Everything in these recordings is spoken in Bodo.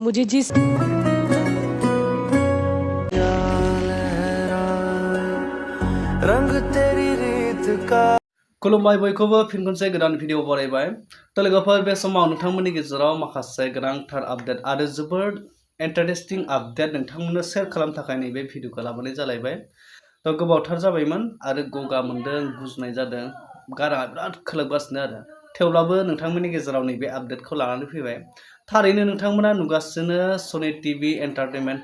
मुझे जिस रंग तेरी रीत का खुलुमबाय बयखौबो फिन खनसे गोदान भिडिअ बरायबाय तो लोगोफोर बे समाव नोंथांमोननि गेजेराव माखासे गोनांथार आपडेट आरो जोबोद इन्टारेस्टिं आपडेट नोंथांमोननो शेयार खालामनो थाखाय नैबे भिडिअखौ लाबोनाय जालायबाय तो गोबावथार जाबायमोन आरो गगा मोनदों गुजुनाय जादों गाराङा बिराद खोलोबगासिनो आरो थेवब्लाबो नोंथांमोननि गेजेराव नैबे आपडेटखौ लानानै फैबाय थारैनो नोंथांमोना नुगासिनो सनि टिभि एन्टारटेनमेन्ट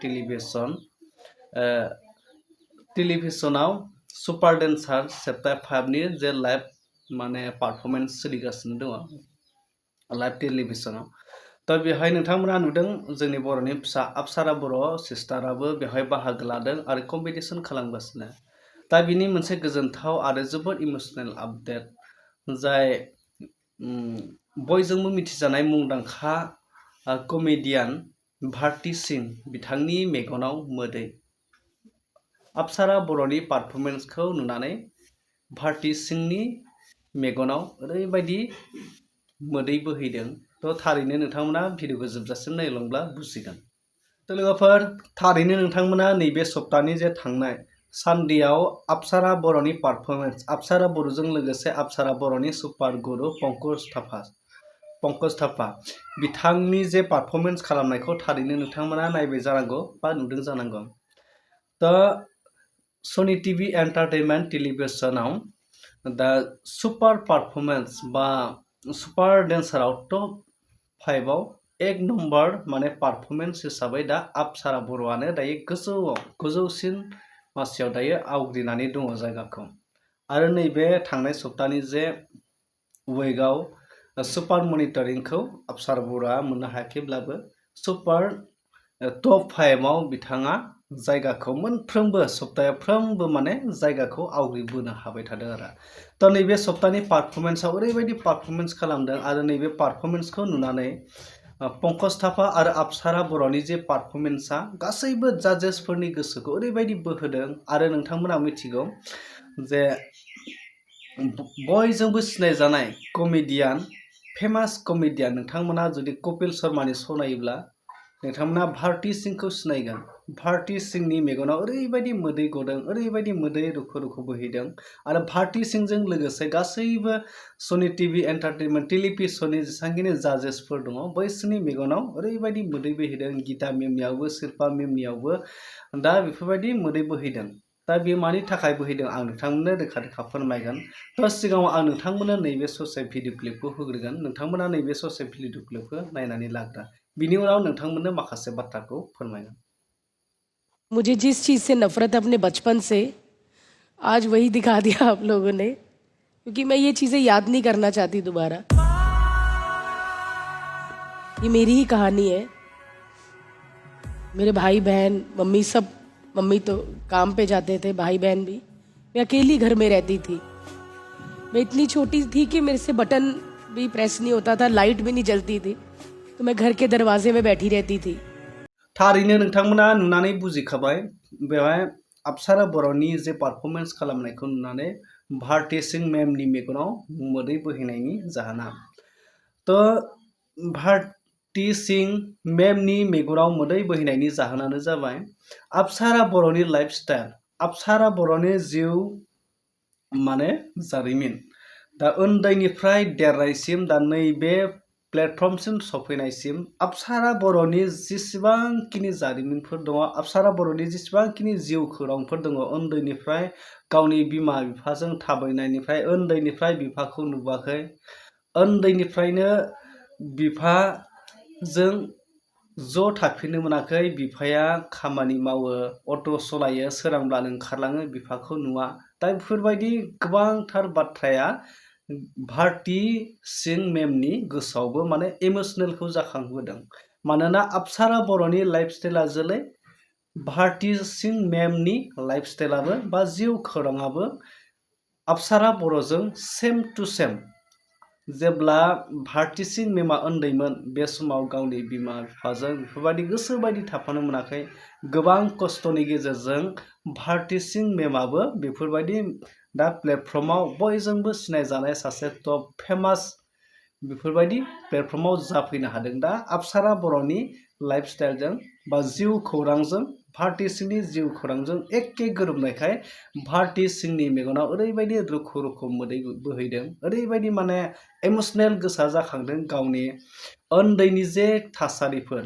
टेलिभिजनाव सुपार डेन्सार चैप्टार 5 नि जे लाइव माने पारफरमेंस सोलिगासिनो दङ लाइव टेलिभिजनाव तो बेहाय नोंथांमोना नुदों जोंनि बर'नि फिसा अप्सरा बर' सिस्टाराबो बेहाय बाहागो लादों आरो कम्पिटिशन खालामगासिनो दा बिनि मोनसे गोजोनथाव आरो जोबोद इमोशनेल आपडेट जाय बयजोंबो मिथिजानाय मुंदांखा कमेडियान भारती सिंह बिथांनि मेगनाव मोदै अप्सरा बर'नि पारफरमेंसखौ नुनानै भारती सिंहनि मेगनाव ओरैबायदि मोदै बोहैदों तो थारैनो नोंथांमोना भिडिअखौ जोबजासिम नायलांब्ला बुजिगोन तो लोगोफोर थारैनो नोंथांमोना नैबे सप्तानि जे थांनाय सानदेआव अप्सरा बर'नि पारफरमेंस अप्सरा बर'जों लोगोसे अप्सरा बर'नि सुपार गुरु पंकज थापा बिथांनि जे पारफरमेंस खालामनायखौ थारैनो नोंथांमोना नायबाय जानांगौ बा नुदों जानांगौ तो सनि टिभि एन्टारटेनमेन्ट टेलिभिजनाव दा सुपार पारफरमेंस बा सुपार डेन्साराव टप 5 आव एक नम्बर माने पारफरमेंस हिसाबै दा अप्सरा बर'आनो दायो गोजौसिन मासियाव दायो आवग्रिनानै दङ जायगाखौ आरो नैबे थांनाय सप्तानि जे वेकआव सुपार मनिटरिंखौ अप्सरा बर'आ मोननो हायाखैब्लाबो सुपार टप 5 आव बिथाङा जायगाखौ मोनफ्रोमबो सप्ताफ्रोमबो माने जायगाखौ आवग्रिबोनो हाबाय थादों आरो तो नैबे सप्तानि पारफरमेंसआव ओरैबायदि पारफरमेंस खालामदों आरो नैबे पारफरमेंसखौ नुनानै पंकज थापा आरो अप्सरा बर'नि जे पारफरमेंसआ गासैबो जाजेसफोरनि गोसोखौ ओरैबायदि बोहोदों आरो नोंथांमोना मिथिगौ जे बयजोंबो सिनायजानाय कमेडियान फेमास कमेडियान नोंथांमोना जुदि कपिल शर्मानि शो नायोब्ला नोंथांमोना भारती सिंहखौ सिनायगोन भारती सिंहनि मेगनाव ओरैबायदि मोदै गदों ओरैबायदि मोदै रुखु रुखु बोहैदों आरो भारती सिंहजों लोगोसे गासैबो सनि टिभि एन्टारटेनमेन्ट टेलिभिजननि जेसेबांखिनि जाजेसफोर दङ बैसोरनि मेगनाव ओरैबायदि मोदै बोहैदों गीता मेमनियावबो शिल्पा मेमनियावबो दा बेफोरबायदि मोदै बोहैदों दा बेयो मानि थाखाय बोहैदों आं नोंथांमोननो रोखा रोखा फोरमायगोन तो सिगाङाव आं नोंथांमोननो नैबे ससे भिडिअ क्लिपखौ होग्रोगोन नोंथांमोना नैबे ससे भिडिअ क्लिपखौ नायनानै लाग्रा बिनि उनाव नोंथांमोननो माखासे बाथ्राखौ फोरमायगोन मुझे जिस चीज़ से नफरत है अपने बचपन से आज वही दिखा दिया आप लोगों ने क्योंकि मैं ये चीज़ें याद नहीं करना चाहती दोबारा ये मेरी ही कहानी है मेरे भाई बहन मम्मी सब मम्मी तो काम पे जाते थे भाई बहन भी मैं अकेली घर में रहती थी मैं इतनी छोटी थी कि मेरे से बटन भी प्रेस नहीं होता था लाइट भी नहीं जलती थी तो मैं घर के दरवाजे में बैठी रहती थी थारैनो नोंथांमोना नुनानै बुजिखाबाय बेवहाय अप्सरा बर'नि जे पारफरमेंस खालामनायखौ नुनानै भारती सिंह मेमनि मेगनाव मोदै बोहैनायनि जाहोना तो भारती सिंह मेमनि मेगनाव मोदै बोहैनायनि जाहोनानो जाबाय अप्सरा बर'नि लाइफस्टाइल अप्सरा बर'नि जिउ माने जारिमिन दा उन्दैनिफ्राय देरनायसिम दा नैबे प्लेटफर्मसिम सफैनायसिम अप्सरा बर'नि जेसेबांखिनि जारिमिनफोर दङ अप्सरा बर'नि जेसेबांखिनि जिउ खौरांफोर दङ उन्दैनिफ्राय गावनि बिमा बिफाजों थाबायनायनिफ्राय उन्दैनिफ्राय बिफाखौ नुवाखै उन्दैनिफ्रायनो बिफाजों ज' थाफिननो मोनाखै बिफाया खामानि मावो अट' सालायो सोरांब्लानो ओंखारलाङो बिफाखौ नुवा दा बेफोरबायदि गोबांथार बाथ्राया भारती सिंह मेमनि गोसोआवबो माने इमोशनेलखौ जाखांहोदों मानोना अप्सरा बर'नि लाइफस्टाइला जोलै भारती सिंह मेमनि लाइफस्टाइलाबो बा जिउ खौराङाबो अप्सरा बर'जों सेम टु सेम जेब्ला भारती सिंह मेमा उन्दैमोन बे समाव गावनि बिमा बिफाजों बेफोरबायदि गोसो बायदि थाफानो मोनाखै गोबां खस्थ'नि गेजेरजों भारती सिंह मेमाबो बेफोरबायदि दा प्लेटफर्माव बयजोंबो सिनायजानाय सासे टप फेमास बेफोरबायदि प्लेटफर्माव जाफैनो हादों दा अप्सरा बर'नि लाइफस्टाइलजों बा जिउ खौरांजों भारती सिंहनि जिउ खौरांजों एखे गोरोबनायखाय भारती सिंहनि मेगनाव ओरैबायदि रुखु रुखु मोदै बोहैदों, ओरैबायदि माने इमोसनेल गोसा जाखांदों गावनि उन्दैनि जे थासारिफोर,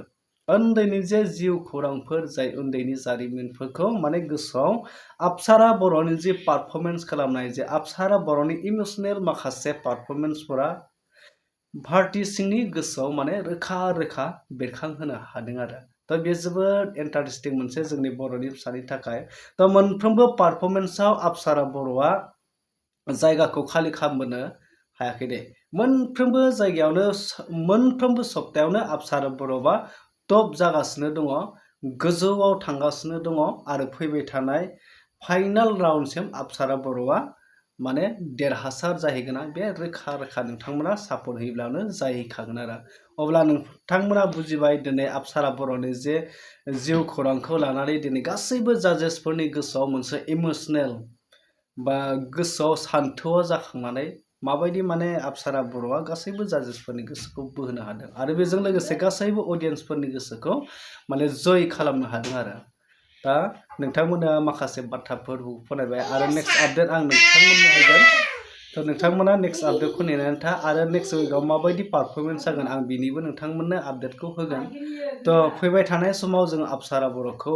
उन्दैनि जे जिउ खौरांफोर, जाय उन्दैनि जारिमिनफोरखौ माने गोसोआव अप्सरा बर'नि जि पारफरमेन्स खालामनाय, जे अप्सरा बर'नि इमोसनेल माखासे पारफरमेन्सफोरा भारती सिंहनि गोसोआव माने रोखा रोखा बेरखांहोनो हादों आरो। दा बे जोबोद इन्टारेस्टिं मोनसे जोंनि बर'नि फिसानि थाखाय। दा मोनफ्रोमबो पारफरमेन्सआव अप्सरा बर'आ जायगाखौ खालि खालामबोनो हायाखै दे। मोनफ्रोमबो जायगायावनो मोनफ्रोमबो सप्तायावनो अप्सरा बर'आ टप जागासिनो दङ, गोजौआव थांगासिनो दङ आरो फैबाय थानाय फाइनाल राउन्डसिम अप्सरा बर'आ माने देरहासार जाहैगोन, बे रोखा रोखा नोंथांमोना सापर्ट होयोब्लानो जाहैखागोन आरो। अब्ला नोंथांमोना बुजिबाय दिनै अप्सरा बर'नि जे जिउ खौरांखौ लानानै दिनै गासैबो जाजेसफोरनि गोसोआव मोनसे इमोसनेल बा गोसोआव सान्थौआ जाखांनानै माबायदि माने अप्सरा बर'आ गासैबो जाजेसफोरनि गोसोखौ बोहोनो हादों आरो बेजों लोगोसे गासैबो अडियन्सफोरनि गोसोखौ माने जय खालामनो हादों आरो। दा नोंथांमोना माखासे बाथ्राफोर फरायबाय आरो नेक्स्ट आपडेट आं नोंथांमोननो होगोन। थ' नोंथांमोना नेक्स्ट आपडेटखौ नेनानै था आरो नेक्स्ट उइकआव माबायदि पारफरमेन्स जागोन आं बिनिबो नोंथांमोननो आपडेटखौ होगोन। थ' फैबाय थानाय समाव जों अप्सरा बर'खौ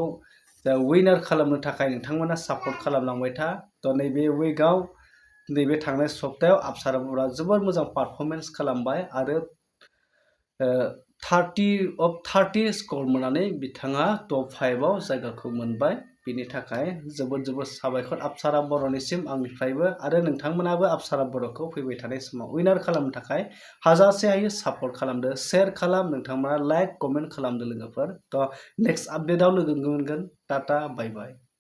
विनार खालामनो थाखाय नोंथांमोना सापर्ट खालामलांबाय था। थ' नैबे उइकआव नैबे थांनाय सप्तायाव अप्सरा बर'आ जोबोर मोजां पारफरमेन्स खालामबाय आरो 30 स्कर मोननानै बिथाङा टप 5आव जायगाखौ मोनबाय। बिनि थाखाय जोबोद जोबोद साबायखर अप्सरा बर'निसिम आंनिफ्रायबो आरो नोंथांमोनाबो अप्सरा बर'खौ फैबाय थानाय समाव विनार खालामनो थाखाय हाजासे हायो सापर्ट खालामदो, शेयार खालाम, नोंथांमोना लाइक कमेन्ट खालामदो लोगोफोर। थ' नेक्स्ट आपडेटआव लोगो मोनगोन। टाटा बाय बाय।